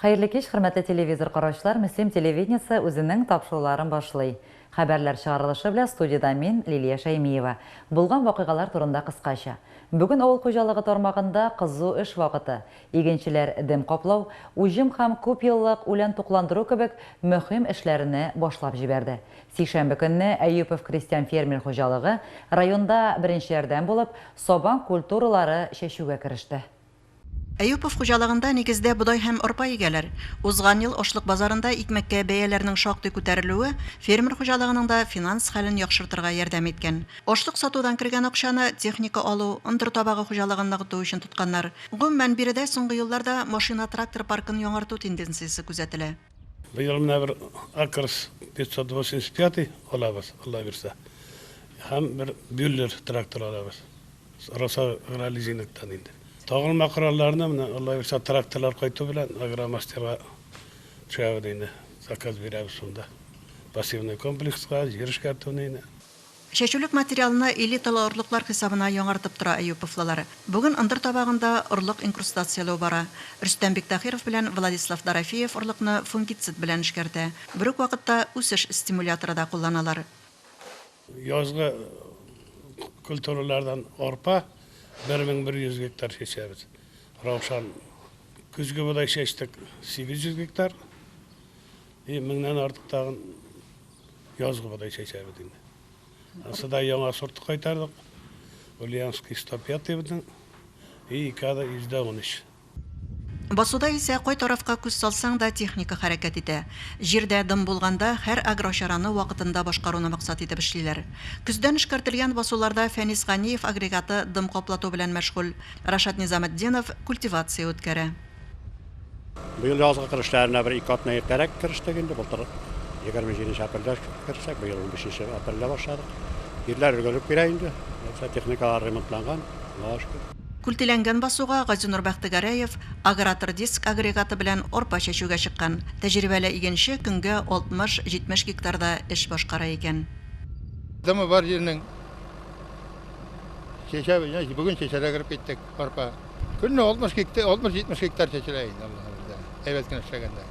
Хәерле кич, хөрмәтле телевизор караучылар, Мөслим телевидениесе үзенең тапшыруларын башлый. Хәбәрләр чыгарылышы белән студиядә мин, Лилия Шәймиева. Булган вакыйгалар турында кыскача. Бүген авыл хуҗалыгы тармагында кызу эш вакыты. Игенчеләр дым каплау, уҗым һәм күпьеллык үлән тукландыру кебек мөһим эшләрне башлап җибәрде. Сишәмбе көнне Әюпов крестьян-фермер хуҗалыгы районда беренчеләрдән булып сабан культуралары чәчүгә кереште. Әюпов хуҗалыгында нигездә бодай һәм арпа игәләр. Узган ел ашлык базарында икмәккә бәяләрнең шактый күтәрелүе фермер хуҗалыгының да финанс хәлен яхшыртырга ярдәм иткән. Ашлык сатудан кергән акчаны техника алу, ындыр табагы хуҗалыгын ныгыту өчен тотканнар. Гомумән, биредә соңгы елларда машина-трактор паркын яңарту тенденциясе күзәтелә. Быел менә бер Акрос 585 алабыз, Алла бирсә. Һәм бер Бюллер трактор алабыз. Росагролизингтан инде. Тагылма коралларны менә Алла бирсә тракторлар кайту белән агромастерга төшәбез инде. Заказ бирәбез шунда. Пассивный комплекска, җир эшкәртүне инде. Чәчүлек материалны элиталы орлыклар хисабына яңартып тора әюповлылар. Бүген ындыр табагында орлык инкрустацияләү бара. Рөстәм Биктахиров белән Владислав Дорофеев орлыкны фунгицид белән эшкәртә. Бер үк вакытта үсеш стимуляторы да кулланалар. Язгы культуралардан арпа 1100 гектар чәчәбез. Раушан көзге бодай чәчтек 800 гектар. И меңнән артык тагын Язгы бодай чәчәбез инде. Ансы да яңа сорт кайтардык. Ульяновский 105 безнең. И Икада 113. Басуда исә кай тарафка күз салсаң да техника хәрәкәт итә. Җирдә дым булганда һәр агрочараны вакытында башкаруны максат итеп эшлиләр. Көздән эшкәртелгән басуларда Фәнис Ганиев агрегаты дым каплату белән мәшгуль, Рашат Низаметдинов культивация үткәрә. Быел язгы кыр эшләренә бер ике атна иртәрәк керештек инде. Былтыр 27 нче апрельдә керешсәк, быел 15 нче апрельдә башладык. Җирләр өлгереп килә инде. Нәрсә, техникалар ремонтланган, Аллага шөкер. Күлтиләнгән басуга Газинур Бәхтегәрәев Агратор-Диск агрегаты белән арпа чәчүгә чыккан. Тәҗрибәле игенче көнгә 60-70 гектарда эш башкара икән. Дымы бар җирнең чәчәбез, бүген чәчәргә кереп киттек арпа. Көненә 60 гектар, 60-70 гектар чәчелә инде, Аллаһы бирсә, әйбәт кенә эшләгәндә.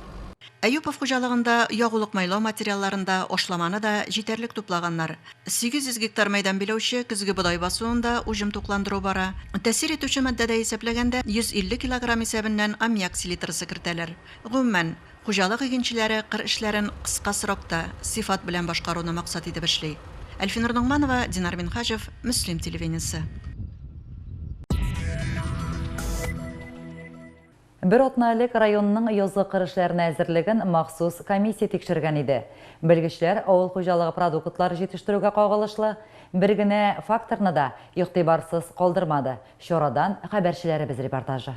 Әюпов хуҗалыгында ягулык-майлау материалларын да, ашламаны да җитәрлек туплаганнар. 800 гектар мәйдан биләүче көзге бодай басуында уҗым тукландыру бара. Тәэсир итүче матдәдә исәпләгәндә, 150 килограмм исәбеннән аммиак селитрасы кертәләр. Гомумән, Хуҗалык игенчеләре кыр эшләрен кыска срокта, сыйфат белән башкаруны максат итеп эшли. Әлфинур Ногманова, Динар Минһаҗев, Мөслим телевидениесе. Бер атна элек районның язгы кыр эшләренә әзерлеген махсус комиссия тикшергән иде. Белгечләр авыл хуҗалыгы продуктлары җитештерүгә кагылышлы бер генә факторны да игътибарсыз калдырмады. Чарадан хәбәрчеләребез репортажы.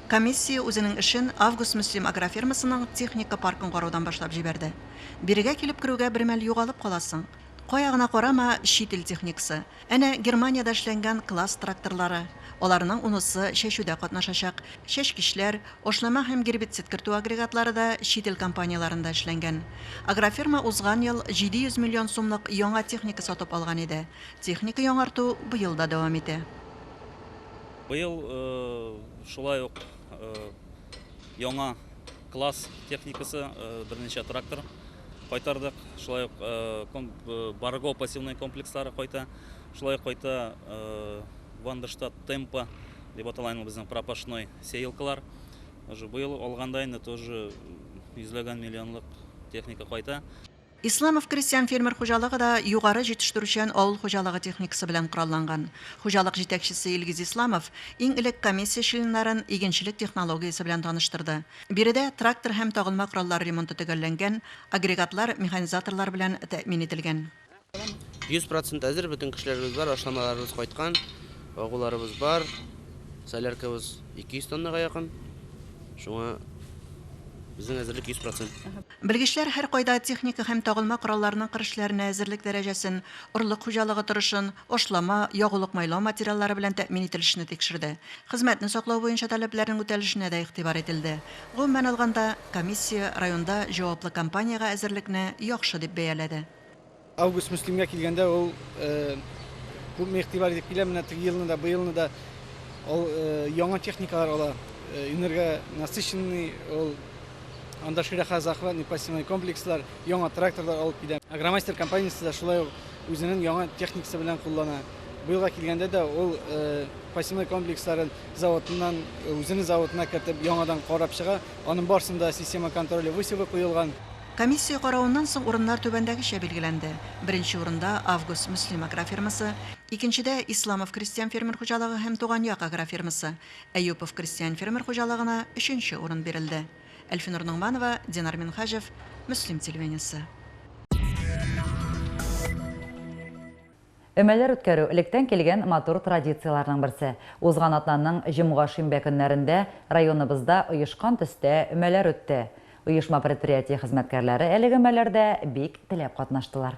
Комиссия үзенең эшен Август-Мөслим агрофирмасының техника паркын караудан башлап җибәрде. Бирегә килеп керүгә бермәл югалып каласың. Кая гына карама, чит ил техникасы. Әнә, Германиядә эшләнгән Класс тракторлары. Аларның унысы чәчүдә катнашачак. Чәчкечләр, ашлама һәм гербицид кертү агрегатлары да чит ил компанияләрендә эшләнгән. Агрофирма узган ел 700 миллион сумлык яңа техника сатып алган иде. Техника яңарту быел да дәвам итә. Быел шулай ук яңа класс техникасы, берничә трактор кайтардык. Шулай ук Барго пассивный комплекслары кайта. Шулай ук кайта Вандерштадт Темпо дип атала инде безнең пропашной сеялкалар. Уже быел алганда инде тоже йөзләгән миллионлык техника кайта. Исламов крестьян-фермер хуҗалыгы да югары җитештерүчән авыл хуҗалыгы техникасы белән коралланган. Хуҗалык җитәкчесе Илгиз Исламов иң элек комиссия членнарын игенчелек технологиясе белән таныштырды. Биредә трактор һәм тагылма кораллар ремонты төгәлләнгән, агрегатлар механизаторлар белән тәэмин ителгән. 100 процент әзер, бөтен кешеләребез бар, ашламаларыбыз кайткан, агуларыбыз бар, соляркабыз 200 тоннага якын. Шуңа безнең әзерлек 100 процент. Белгечләр һәркайда техника һәм тагылма коралларның кыр эшләренә әзерлек дәрәҗәсен, орлык хуҗалыгы торышын, ашлама, ягулык-майлау материаллары белән тәэмин ителешне тикшерде. Хезмәтне саклау буенча таләпләрнең үтәлешенә дә игътибар ителде. Гомумән алганда, комиссия районда җаваплы кампаниягә әзерлекне яхшы дип бәяләде. Август Мөслимгә килгәндә ул күпме игътибар итеп килә, менә теге елны да, быелны да ул яңа техникалар ала. энергонасыщенный, ул анда широкозахватный посевной комплекслар, яңа тракторлар алып килә. Агромастер компаниясе дә шулай ук үзенең яңа техникасы белән куллана. Быелга килгәндә дә ул посевной комплексларын заводыннан, үзенең заводына кертеп, яңадан карап чыга. Аның барысында система контроля высевы куелган. Комиссия каравыннан соң урыннар түбәндәгечә билгеләнде, беренче урында, Август Мөслим агрофирмасы, икенчедә, Исламов крестьян-фермер хуҗалыгы һәм Туган як агрофирмасы, Әюпов крестьян-фермер хуҗалыгына өченче урын бирелде. Әлфинур Ногманова, Динар Минһаҗев, Мөслим телевидениесе. Өмәләр үткәрү, электән килгән матур традицияләрнең берсе. Узган атнаның җомга-шимбә көннәрендә районыбызда оешкан төстә өмәләр үтте. Оешма-предприятие хезмәткәрләре әлеге өмәләрдә бик теләп катнаштылар.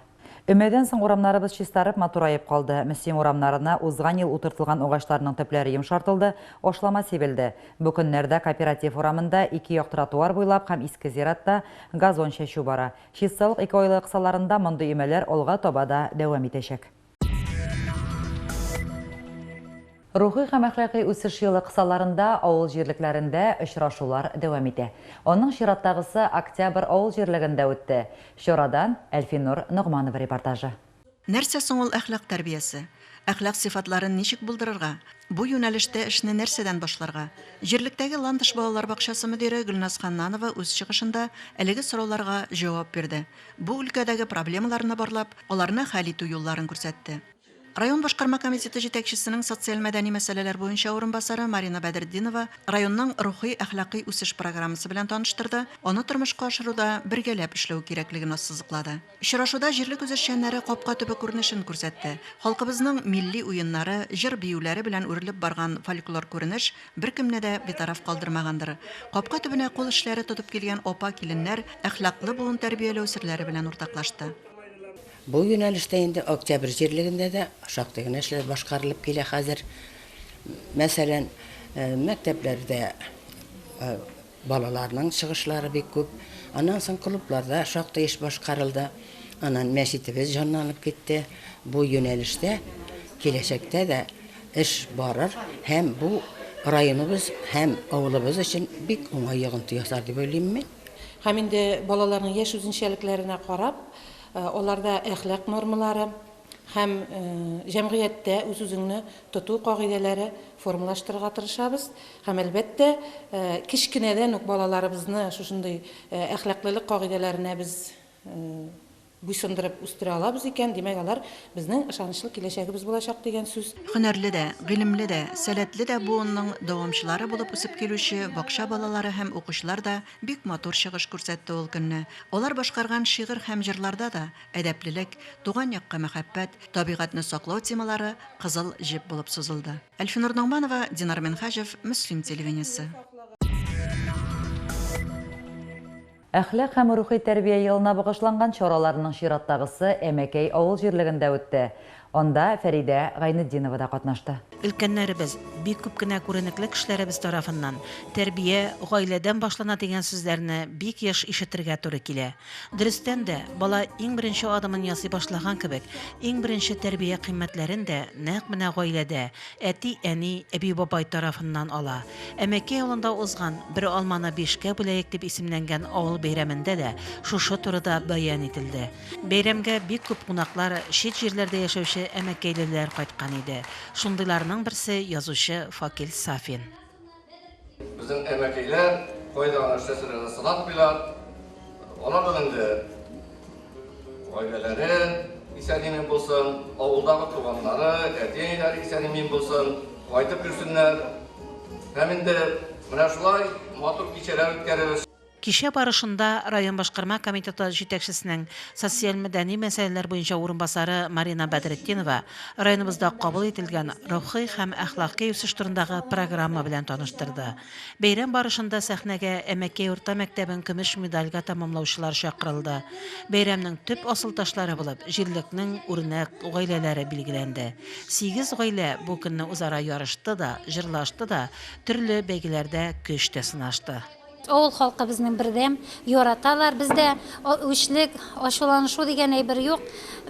Өмәдән соң урамнарыбыз чистарып, матураеп калды. Мөслим урамнарына узган ел утыртылган агачларның төпләре йомшартылды, ашлама сибелде. Бу көннәрдә Кооператив урамында ике як тротуар буйлап һәм иске зиратта газон чәчү бара. Чисталык икеайлыгы кысаларында мондый өмәләр алга таба да дәвам итәчәк. Рухи һәм әхлакый үсеш елы кысаларында авыл җирлекләрендә очрашулар дәвам итә. Аның чираттагысы Октябрь авыл җирлегендә үтте. Чарадан Әлфинур Ногманова репортажы. Нәрсә соң ул әхлак тәрбиясе? Әхлак сыйфатларын ничек булдырырга? Бу юнәлештә эшне нәрсәдән башларга? Җирлектәге Ландыш балалар бакчасы мөдире Гөлназ Ханнанова үз чыгышында әлеге сорауларга җавап бирде, бу өлкәдәге проблемаларны барлап, аларны хәл итү юлларын күрсәтте. Район башкарма комитеты җитәкчесенең социаль-мәдәни мәсьәләләр буенча урынбасары Марина Бәдретдинова районның рухи-әхлакый үсеш программасы белән таныштырды, аны тормышка ашыруда бергәләп эшләү кирәклеген ассызыклады. Очрашуда җирлек үзешчәннәре капка төбе күренешен күрсәтте. Халкыбызның милли уеннары, җыр-биюләре белән үрелеп барган фольклор күренеш беркемне дә битараф калдырмагандыр. Капка төбенә кул эшләре тотып килгән апа-киленнәр әхлаклы буын тәрбияләү серләре белән уртаклашты. Бу юнәлештә инде Октябрь җирлегендә дә шактый гына эшләр башкарылып килә хәзер. Мәсәлән, мәктәпләрдә балаларның чыгышлары бик күп. Аннан соң клубларда шактый эш башкарылды. Аннан мәчетебез җанланып китте. Бу юнәлештә киләчәктә дә эш барыр һәм бу районыбыз һәм авылыбыз өчен бик уңай йогынты ясар дип уйлыйм мин. Һәм инде балаларның яшь үзенчәлекләренә карап, аларда әхлак нормалары һәм җәмгыятьтә үз-үзеңне тоту кагыйдәләре формалаштырырга тырышабыз. Һәм, әлбәттә, кечкенәдән үк балаларыбызны шушындый әхлаклылык кагыйдәләренә без буйсындырып үстерә алабыз икән, димәк, алар безнең ышанычлы киләчәгебез булачак дигән сүз. Һөнәрле дә, гыйлемле дә, сәләтле дә буынның дәвамчылары булып үсеп килүче бакча балалары һәм укучылар да Бик матур чыгыш күрсәтте ул көнне. Алар башкарган шигырь һәм җырларда да әдәплелек, туган якка мәхәббәт, табигатьне саклау темалары кызыл җеп булып сузылды. Әлфинур Ногманова, Динар Минһаҗев, Мөслим телевидениесе. Әхлак һәм рухи тәрбия елына багышланган чараларның чираттагысы Әмәкәй авыл җирлегендә үтте. Анда Фәридә Гайнетдинова да катнашты. Өлкәннәребез, бик күп кенә күренекле кешеләребез тарафыннан Тәрбия гаиләдән башлана дигән сүзләрне бик еш ишетергә туры килә. Дөрестән дә, бала иң беренче адымын ясый башлаган кебек, иң беренче тәрбия кыйммәтләрен дә нәкъ менә гаиләдә, әти-әни, әби-бабай тарафыннан ала. Әмәкәй авылында узган Бер алманы бишкә бүләек дип исемләнгән авыл бәйрәмендә дә шушы турыда бәян ителде. Бәйрәмгә бик күп кунаклар, чит җирләрдә яшәүче әмәкәйлеләр кайткан иде. Шундыйларның берсе, язучы Факил Сафин. Безнең әмәкәйләр кайда гына эшләсәләр дә сынатмыйлар. Аларның инде гаиләләре исән-имин булсын, авылдагы туганнары, әти-әниләре исән-имин булсын, кайтып йөрсеннәр. Һәм инде менә шулай матур кичәләр үткәрербез. Кичә барышында район башкарма комитеты җитәкчесенең социаль-мәдәни мәсьәләләр буенча урынбасары Марина Бәдретдинова районыбызда кабул ителгән рухи һәм әхлакый үсеш турындагы программа белән таныштырды. Бәйрәм барышында сәхнәгә Әмәкәй урта мәктәбен көмеш медальгә тәмамлаучылар чакырылды. Бәйрәмнең төп асылташлары булып җирлекнең үрнәк гаиләләре билгеләнде. Сигез гаилә бу көнне үзара ярышты да, җырлашты да, төрле бәйгеләрдә көч тә сынашты. Авыл халкы безнең бердәм, яраталар. Бездә үчлек, ачуланышу дигән әйбер юк.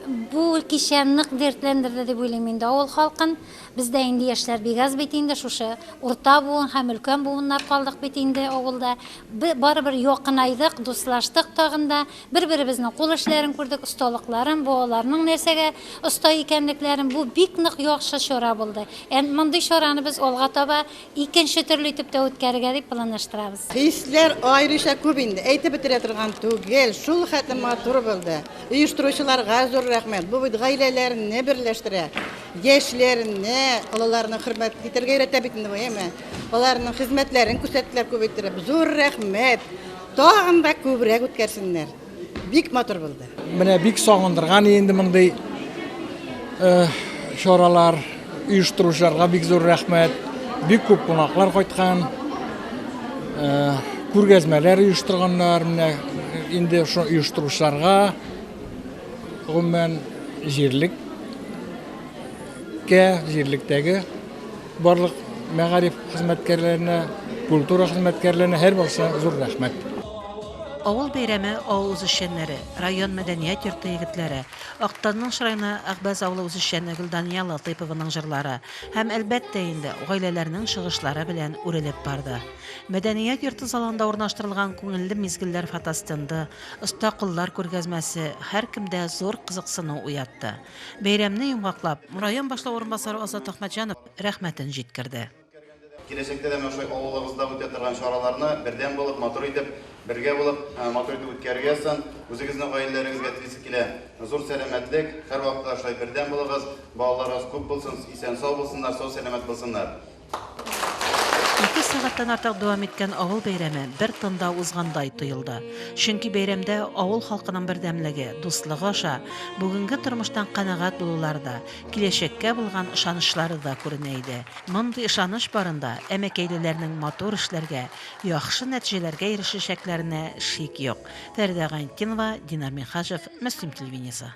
Бу кичә нык дәртләндерде дип уйлыйм инде авыл халкын. Бездә инде яшьләр бик аз бит инде, шушы урта буын һәм өлкән буыннар калдык бит инде авылда. Барыбер якынайдык, дуслаштык тагын да. Бер-беребезнең кул эшләрен күрдек, осталыкларын, балаларның нәрсәгә оста икәнлекләрен. Бу бик нык яхшы чара булды. Ә мондый чараны без алга таба икенче төрле итеп тә үткәрергә дип планлаштырабыз. Хисләр аеруча күп инде, әйтеп бетерә торган түгел, шул хәтле матур булды. Оештыручыларга зур рәхмәт. Бу бит гаиләләрне берләштерә, яшьләрне, олыларны хөрмәт итәргә өйрәтә бит инде бу, әйеме? Аларның хезмәтләрен күрсәттеләр күп иттереп. Зур рәхмәт! Тагын да күбрәк үткәрсеннәр. Бик матур булды. Менә бик сагындырган инде мондый чаралар оештыручыларга бик зур рәхмәт. Бик күп кунаклар кайткан. Күргәзмәләр оештырганнар. Менә инде шул оештыручыларга гомумән җирлеккә, җирлектәге Барлык мәгариф хезмәткәрләренә, культура хезмәткәрләренә һәрберсенә зур рәхмәт. Авыл бәйрәме авыл үзешчәннәре, район мәдәният йорты егетләре, Актанның чыраена Әхбәз авылы үзешчәне Гөлдания Латыйпованың җырлары һәм, әлбәттә инде, гаиләләрнең чыгышлары белән үрелеп барды. Мәдәният йорты залында урнаштырылган Күңелле мизгелләр фотостенды, оста куллар күргәзмәсе һәркемдә зур кызыксыну уятты. Бәйрәмне йомгаклап, район башлыгы урынбасары Азат Әхмәтҗанов рәхмәтен җиткерде. Киләчәктә дә менә шулай авылыгызда үтә торган чараларны бердәм булып, матур итеп, бергә булып, матур итеп үткәрергә язсын. Үзегезнең гаиләләрегезгә телисе килә зур сәламәтлек, һәрвакытта да шулай бердәм булыгыз, балаларыгыз күп булсын, исән-сау булсыннар, сау-сәламәт булсыннар. Ике сәгатьтән артык дәвам иткән авыл бәйрәме бер тында узгандай тоелды. Чөнки бәйрәмдә авыл халкының бердәмлеге, дуслыгы аша бүгенге тормыштан канәгать булулары да, киләчәккә булган ышанычлары да күренә иде. Мондый ышаныч барында әмәкәйлеләрнең матур эшләргә, яхшы нәтиҗәләргә ирешәчәкләренә шик юк. Фәридә Гайнетдинова, Динар Минһаҗев, Мөслим телевидениесе.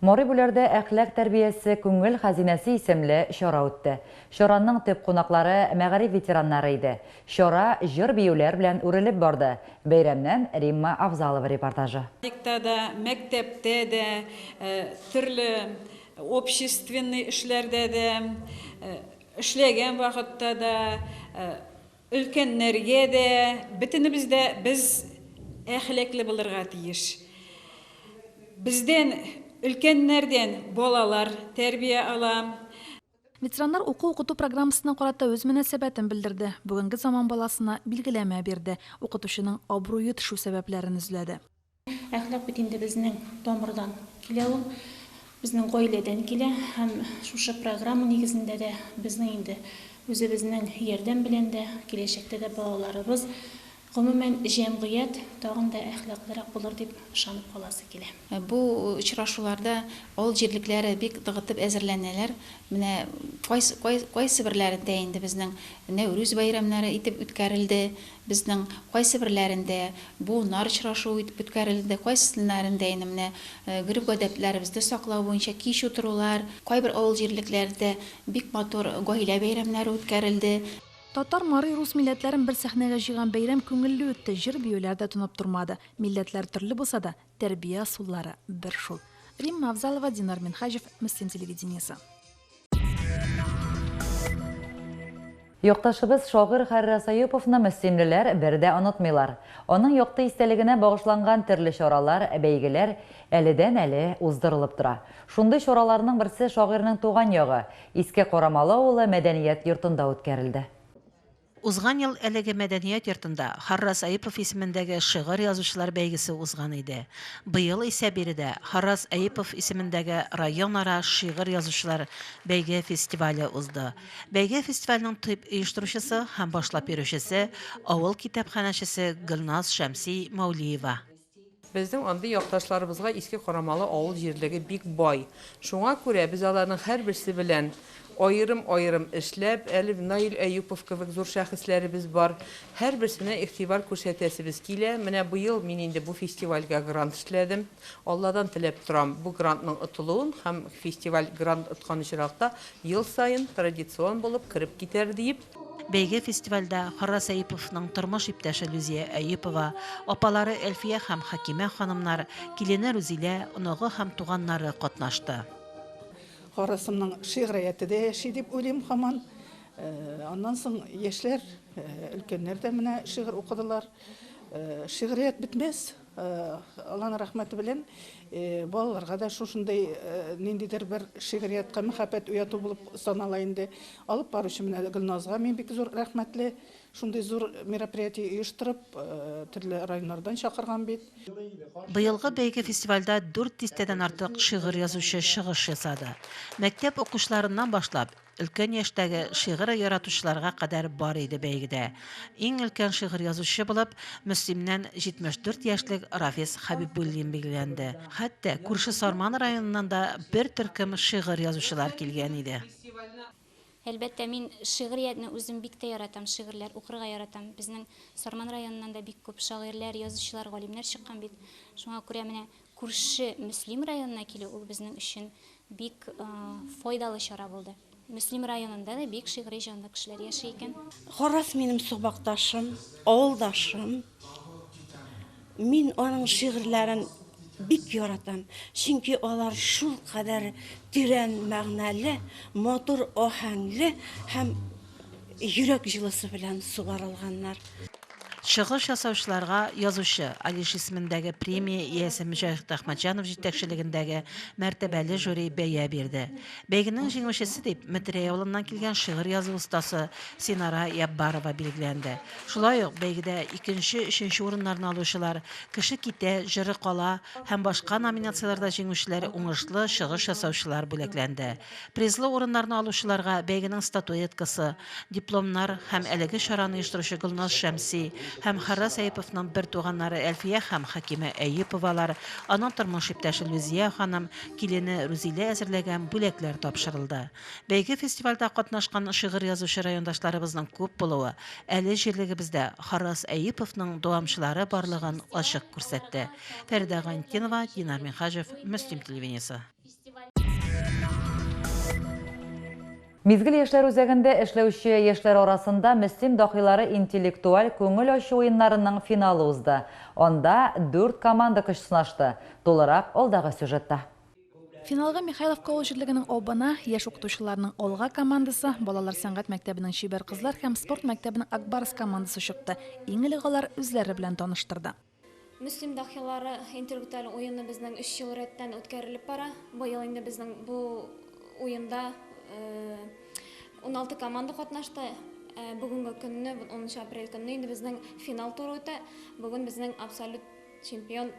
Мари Бүләрдә Әхлак тәрбиясе, күңел хәзинәсе исемле чара үтте. Чараның төп кунаклары мәгариф ветераннары иде. Чара җыр-биюләр белән үрелеп барды. Бәйрәмнән Римма Авзалова репортажы. Садикта да, мәктәптә дә, төрле общественный эшләрдә дә, эшләгән вакытта да, Өлкәннәргә дә, бөтенебез дә без әхлаклы булырга тиеш. Бездән, өлкәннәрдән балалар тәрбия ала. Ветераннар уку-укыту программасына карата үз мөнәсәбәтен белдерде, бүгенге заман баласына билгеләмә бирде, укытучының абруе төшү сәбәпләрен эзләде. Әхлак бит инде безнең тамырдан килә ул, безнең гаиләдән килә һәм шушы программа нигезендә дә безнең инде үзебезнең ярдәм белән дә киләчәктә дә балаларыбыз, гомумән, җәмгыять тагын да әхлаклырак булыр дип ышанып каласы килә. Бу очрашуларда авыл җирлекләре бик ныгытып әзерләнәләр. Менә кайсы кайсыберләрендә инде безнең Нәүрүз бәйрәмнәре итеп үткәрелде. Безнең кайсыберләрендә буыннар очрашуы итеп үткәрелде, кайсыннарында инде менә гореф-гадәтләребезне саклау буенча кич утырулар, кайбер авыл җирлекләрендә бик матур гаилә бәйрәмнәре үткәрелде. Татар, мари, рус милләтләрен бер сәхнәгә җыйган бәйрәм күңелле үтте, җыр-биюләр дә тынып тормады. Милләтләр төрле булса да, тәрбия ысуллары бер шул. Римма Авзалова, Динар Минһаҗев, Мөслим телевидениесе. Якташыбыз шагыйрь Харрас Аюповны мөслимлеләр бер дә онытмыйлар. Аның якты истәлегенә багышланган төрле чаралар, бәйгеләр әледән-әле уздырылып тора. Шундый чараларның берсе шагыйрьнең туган ягы, Иске Карамалы авылы мәдәният йортында үткәрелде. Узган ел әлеге мәдәният йортында Харрас Әюпов исемендәге шигырь язучылар бәйгесе узган иде. Быел исә биредә Харрас Әюпов исемендәге районара шигырь язучылар бәйге-фестивале узды. Бәйге-фестивальнең төп оештыручысы һәм башлап йөрүчесе, авыл китапханәчесе Гөлназ Шәмси Мәүлиева. Безнең андый якташларыбызга Иске Карамалы авыл җирлеге бик бай. Шуңа күрә без аларның һәрберсе белән Аерым-аерым эшләп, әле Наил Әюпов кебек зур шәхесләребез бар. Һәрберсенә игътибар күрсәтәсебез килә. Менә быел мин инде бу фестивальгә грант эшләдем. Алладан теләп торам, бу грантның отылуын һәм фестиваль грант откан очракта ел саен традицион булып кереп китәр диеп. Бәйге-фестивальдә Харрас Әюповның тормыш иптәше Люзия Әюпова, апалары Әлфия һәм Хакимә ханымнар, килене Рузилә, оныгы һәм туганнары катнашты. Харрасымның шигърияте дә яши дип уйлыйм һаман. Аннан соң яшьләр, өлкәннәр дә менә шигырь укыдылар. Шигърият бетмәс, Алланың рәхмәте белән балаларга да шушындый ниндидер бер шигъриятка мәхәббәт уяту булып санала инде. Алып баручы менә Гөлназга мин бик зур рәхмәтле. Шундый зур мероприятие оештырып, төрле районнардан чакырган бит. Быелгы бәйге-фестивальдә дүрт дистәдән артык шигырь язучы чыгыш ясады. Мәктәп укучыларыннан башлап, өлкән яшьтәге шигырь яратучыларга кадәр бар иде бәйгедә. Иң өлкән шигырь язучы булып, Мөслимнән 74 яшьлек Рафис Хәбибуллин билгеләнде. Хәтта күрше Сарман районыннан да бер төркем шигырь язучылар килгән иде. Әлбәттә, мин шигъриятне үзем бик тә яратам, шигырьләр укырга яратам. Безнең Сарман районыннан да бик күп шагыйрьләр, язучылар, галимнәр чыккан бит. Шуңа күрә менә күрше Мөслим районына килү ул безнең өчен бик файдалы чара булды. Мөслим районында да бик шигъри җанлы кешеләр яши икән. Харрас минем сабакташым, авылдашым. Мин аның шигырьләрен бик яратам, чөнки алар шулкадәр тирән мәгънәле, матур аһәңле һәм йөрәк җылысы белән сугарылганнар. Чыгыш ясаучыларга язучы, Алиш исемендәге премия иясе Мөҗәһит Әхмәтҗанов җитәкчелегендәге мәртәбәле жюри бәя бирде. Бәйгенең җиңүчесе дип Метрәй авылыннан килгән шигырь язу остасы Синара Яббарова билгеләнде. Шулай ук бәйгедә икенче, өченче урыннарны алучылар, Кеше китә, җыры кала һәм башка номинацияләрдә җиңүчеләр, уңышлы чыгыш ясаучылар бүләкләнде. Призлы урыннарны алучыларга бәйгенең статуэткасы, дипломнар һәм әлеге чараны оештыручы Гөлназ Шәмси һәм Харрас Әюповның бертуганнары Әлфия һәм Хакимә Әюповалар, аның тормыш иптәше Лүзия ханым, килене Рүзилә әзерләгән бүләкләр тапшырылды. Бәйге-фестивальдә катнашкан шигырь язучы райондашларыбызның күп булуы әле җирлегебездә Харрас Әюповның дәвамчылары барлыгын ачык күрсәтте. Фәридә Гайнетдинова, Динар Минһаҗев, Мөслим телевидениесе. Мизгел яшьләр үзәгендә эшләүче яшьләр арасында Мөслим даһилары интеллектуаль күңел ачу уеннарының финалы узды. Анда дүрт команда көч сынашты. Тулырак алдагы сюжетта. Финалга Михайловка авыл җирлегенең Обана, яшь укытучыларның Алга командасы, балалар сәнгать мәктәбенең Чибәр кызлар һәм спорт мәктәбенең Ак Барс командасы чыкты. Иң элек алар үзләре белән таныштырды. Мөслим даһилары интеллектуаль уены безнең өч ел рәттән үткәрелеп бара. Быел инде безнең бу уенда 16 команда катнашты. Бүгенге көнне, 10 апрель көнне инде безнең финал туры үтә. Бүген безнең абсолют Чемпион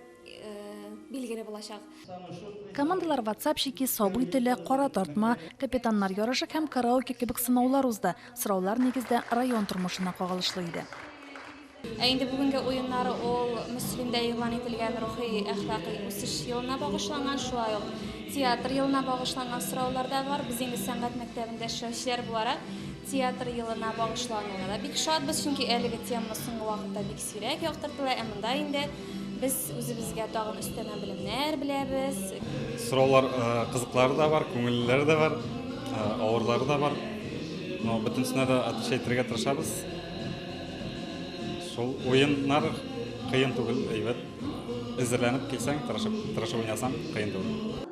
билгеле булачак. Командалар ватсапщики, сабый теле, кара тартма, капитаннар ярышы һәм караоке кебек сынаулар узды. Сораулар нигездә район тормышына кагылышлы иде. Ә инде бүгенге уеннар ул Мөслимдә игълан ителгән рухи әхлакый үсеш елына багышланган, шулай ук театр елына багышланган сораулар да бар. Без инде сәнгать мәктәбендә эшләүчеләр буларак театр елына багышлануына да бик шатбыз, чөнки әлеге тема соңгы вакытта бик Сирәк яктыртыла, ә монда инде без үзебезгә тагын өстәмә белемнәр беләбез. Сораулар кызыклары да бар, күңеллеләре дә бар, авырлары да бар. Но бөтенесенә дә отвечать итәргә тырышабыз. Шул уеннар кыен түгел, әйбәт. Әзерләнеп килсәң, тырышып, тырышып уйнасаң, кыен түгел.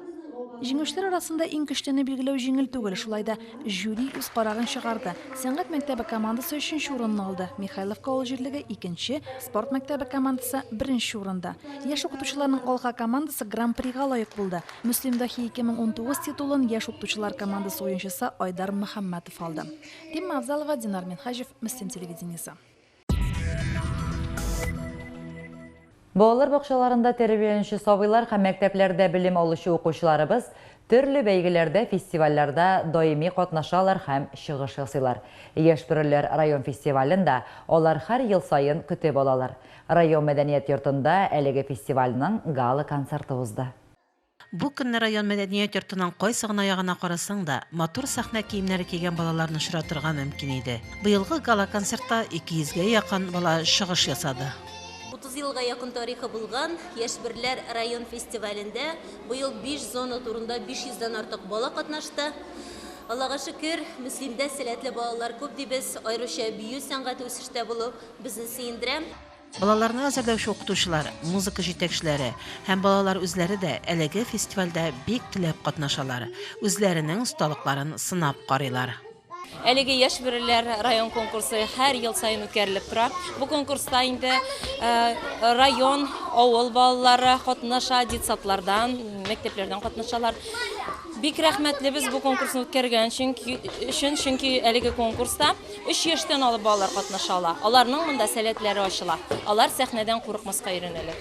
Җиңүчеләр арасында иң көчлене билгеләү җиңел түгел, шулай да жюри үз карарын чыгарды. Сәнгать мәктәбе командасы өченче урынны алды, Михайловка авыл җирлеге, икенче, спорт мәктәбе командасы, беренче урында. Яшь укытучыларның Алга командасы Гран-прига лаек булды. Мөслим даһи 2019 титулын яшь укытучылар командасы уенчысы Айдар Мөхәммәтов алды. Римма Авзалова, Динар Минһаҗев, Мөслим телевидениесе. Балалар бакчаларында тәрбияләнүче сабыйлар һәм мәктәпләрдә белем алучы укучыларыбыз төрле бәйгеләрдә, фестивальләрдә даими катнашалар һәм чыгыш ясыйлар. Яшь бөреләр район фестивален дә алар һәр ел саен көтеп алалар. Район мәдәният йортында әлеге фестивальнең гала-концерты узды. Бу көнне район мәдәният йортының кайсы гына ягына карасаң да, матур сәхнә киемнәре кигән балаларны очратырга мөмкин иде. Быелгы гала-концертта 200 гә якын бала чыгыш ясады. 30 елга якын тарихы булган Яшь берләр район фестивалендә быел биш зона турында 500 дән артык бала катнашты. Аллага шөкер, Мөслимдә сәләтле балалар күп дибез, аеруча бию сәнгате үсештә булу безне сөендерә. Балаларны әзерләүче укытучылар, музыка җитәкчеләре һәм балалар үзләре дә әлеге фестивальдә бик теләп катнашалар, үзләренең осталыкларын сынап карыйлар. Әлеге Яшь бөреләр район конкурсы һәр ел саен үткәрелеп тора. Бу конкурста инде район, авыл балалары катнаша, детсадлардан, мәктәпләрдән катнашалар. Бик рәхмәтлебез бу конкурсны үткәргән өчен, чөнки әлеге конкурста Өч яшьтән алып балалар катнаша ала. Аларның монда сәләтләре ачыла. Алар сәхнәдән курыкмаска өйрәнәләр.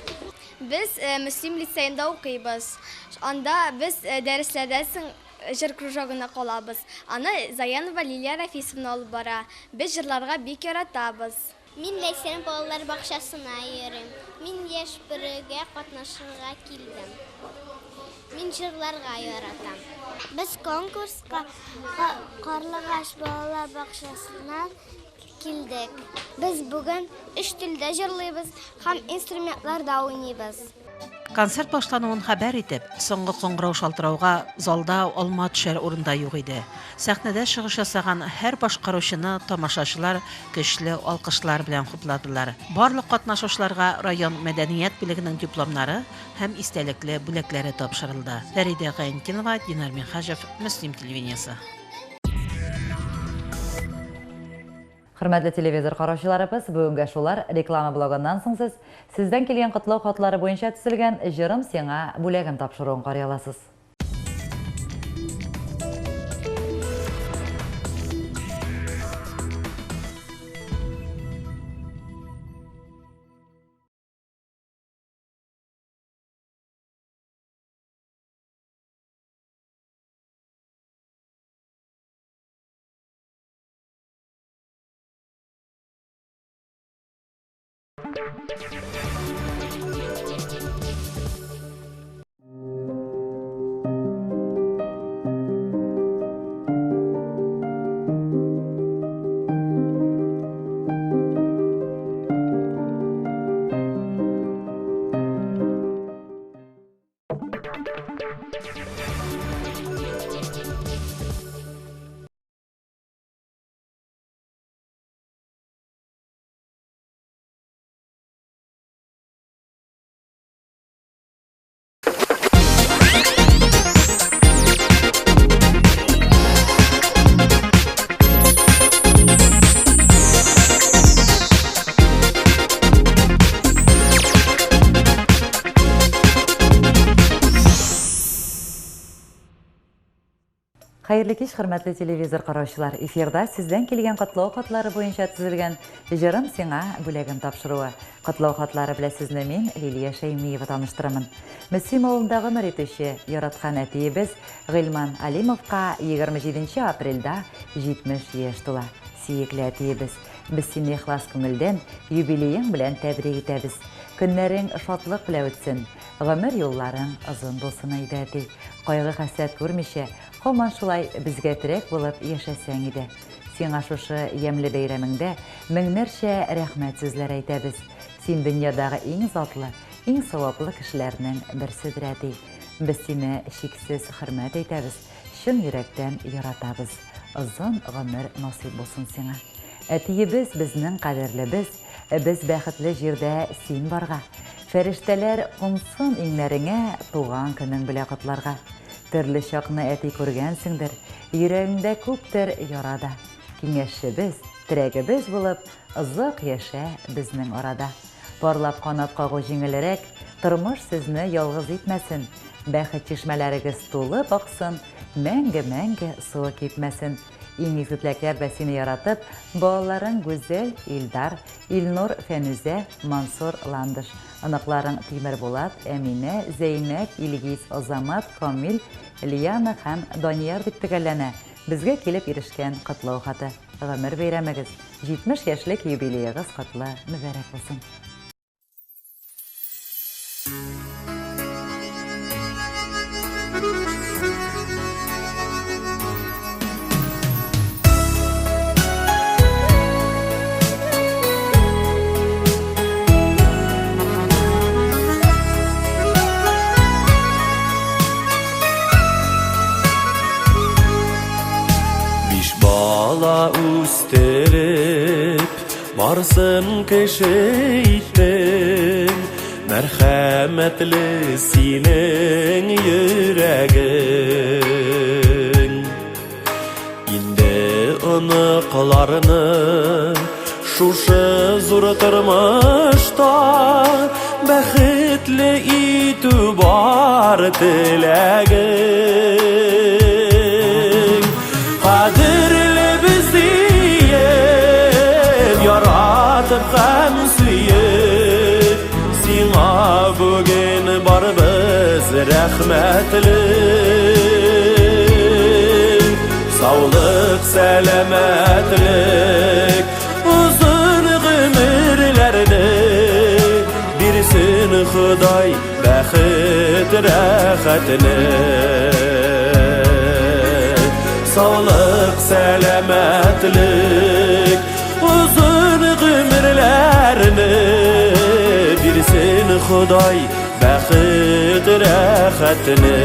Без Мөслим лицеенда укыйбыз. Анда без дәресләрдән соң җыр кружогына калабыз. Аны Заянова Лилия Рафисовна алып бара. Без җырларга бик яратабыз. Мин Ләйсән балалар бакчасына йөрим. Мин Яшь бөрегә катнашырга килдем. Мин җырларга яратам. Без конкурска Карлыгач балалар бакчасыннан килдек. Без бүген өч телдә җырлыйбыз һәм инструментларда уйныйбыз. Концерт башлануын хәбәр итеп, соңгы кыңгырау шалтырауга залда алма төшәр урын да юк иде. Сәхнәдә чыгыш ясаган һәр башкаручыны тамашачылар көчле алкышлар белән хупладылар. Барлык катнашучыларга район мәдәният бүлегенең дипломнары һәм истәлекле бүләкләре тапшырылды. Фәридә Гаентинова, Динар Минһаҗев, Мөслим телевидениесе. Хөрмәтле телевизор караучыларыбыз, бүгенгә шулар. Реклама блогыннан соң сез сездән килгән котлау хатлары буенча төзелгән Җырым сиңа бүләгем тапшыруын карый аласыз. Хәерле кич, хөрмәтле телевизор караучылар. Эфирда сездән килгән котлау хатлары буенча төзелгән Җырым сиңа бүләгем тапшыруы. Котлау хатлары белән сезне мин, Лилия Шәймиева таныштырамын. Мөслим авылында гомер итүче, яраткан әтиебез Гыйльман Алимовка 27 апрельдә 70 яшь тула. Сөекле әтиебез, без сине ихлас күңелдән юбилеең белән тәбрик итәбез. Көннәрең шатлык белән үтсен, Гомер юлларың озын булсын иде, әти. Кайгы-хәсрәт күрмичә, һаман шулай безгә терәк булып яшәсәң иде. Сиңа шушы ямьле бәйрәмеңдә меңнәрчә рәхмәт сүзләре әйтәбез. Син дөньядагы иң затлы, иң саваплы кешеләрнең берседер, әти. Без сине чиксез хөрмәт әйтәбез, чын йөрәктән яратабыз. Озын гомер насыйп булсын сиңа. Әтиебез, безнең кадерлебез, Без бәхетле җирдә син барга. Фәрештәләр кунсын иңнәреңә Туган көнең белә котларга. Төрле чакны әти күргәнсеңдер, Йөрәгеңдә күптер яра да. Киңәшчебез, терәгебез булып, Озак яшә безнең арада. Парлап канат кагу җиңелрәк, Тормыш сезне ялгыз итмәсен. Бәхет чишмәләрегез тулып аксын, Мәңге-мәңге суы кипмәсен. Иң изге теләкләр белән сине яратып, балаларың Гүзәл, Илдар, Илнур, Фәнүзә, Мансур, Ландыш, оныкларың Тимербулат, Әминә, Зәйнәп, Илгиз, Азамат, Камил, Лиана һәм Данияр дип төгәлләнә безгә килеп ирешкән котлау хаты. Гомер бәйрәмегез, 70 яшьлек юбилеегыз котлы, мөбарәк булсын! Бала үстереп, барсын кеше иттең, Мәрхәмәтле синең йөрәгең. Инде оныкларны шушы зур тормышта Бәхетле итү бар теләгең. Кадерлебез диеп, яратып һәм сөеп, Сиңа бүген барыбыз рәхмәтле. Саулык, сәламәтлек, озын гомерләрне бирсен Ходай, бәхет, рәхәтне. Саулык, сәламәтлек, озын гомерләрне бирсен Ходай, бәхет, рәхәтне.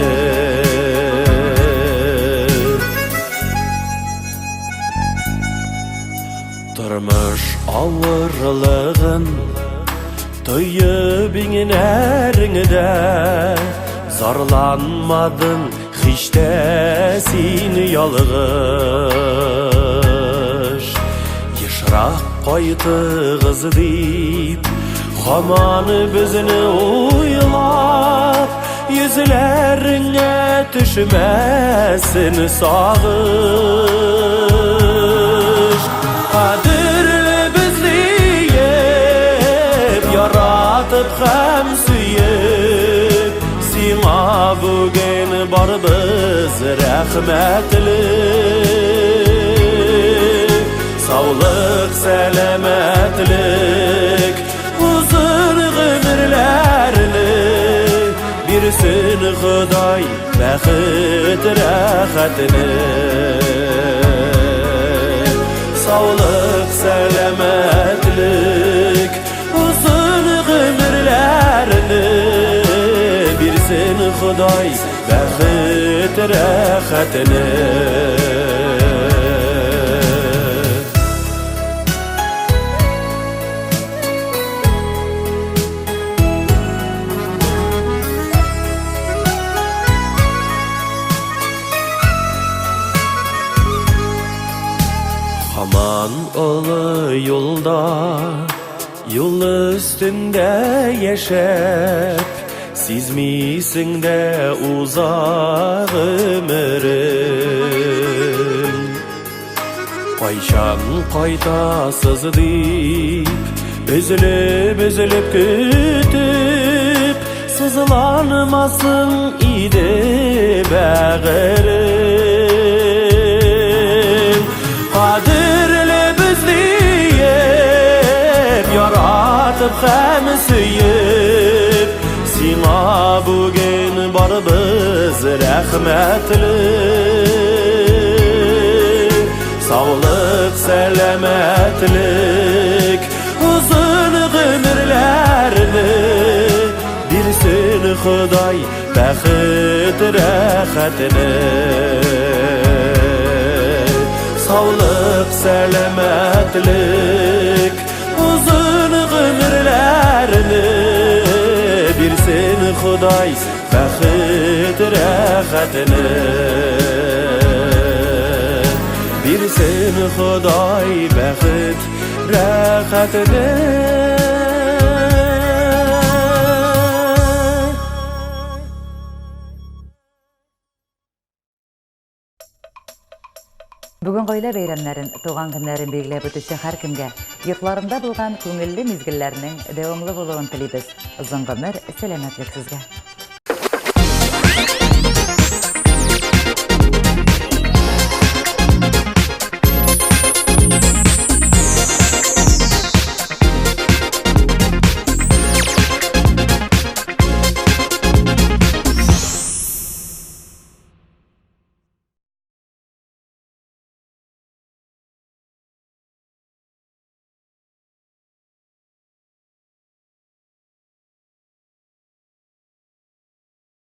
Тормыш авырлыгын тоеп иңнәреңдә, Зарланмадың һич тә син ялгыш. Ешрак кайтыгыз дип, һаман безне уйлап, Йөзләреңә төшмәсен сагыш. Кадерлебез диеп, яратып һәм сөеп, Сиңа бүген барыбыз рәхмәтле. Саулык, сәламәтлек, озын гомерләрне бирсен Ходай, бәхет, рәхәтне. Саулык, сәламәтлек, озын гомерләрне бирсен Ходай, бәхет, рәхәтне. Һаман олы юлда, юл өстендә яшәп, Сизмисең дә уза гомерең. Кайчан кайтасыз дип, өзелеп-өзелеп көтеп, Сызланмасын иде бәгырем. Кадерлебез диеп, яратып һәм сөеп, Сиңа бүген барыбыз рәхмәтле. Саулык, сәламәтлек, озын гомерләрне бирсен Ходай, бәхет, рәхәтне. Саулык, сәламәтлек, озын гомерләрне бирсен Ходай, бәхет, рәхәтне. Бирсен Ходай, бәхет, рәхәтне. Бүген гаилә бәйрәмнәрен, туган көннәрен билгеләп үтүче һәркемгә йортларында булган күңелле мизгелләрнең дәвамлы булуын телибез. Озын гомер, сәламәтлек сезгә!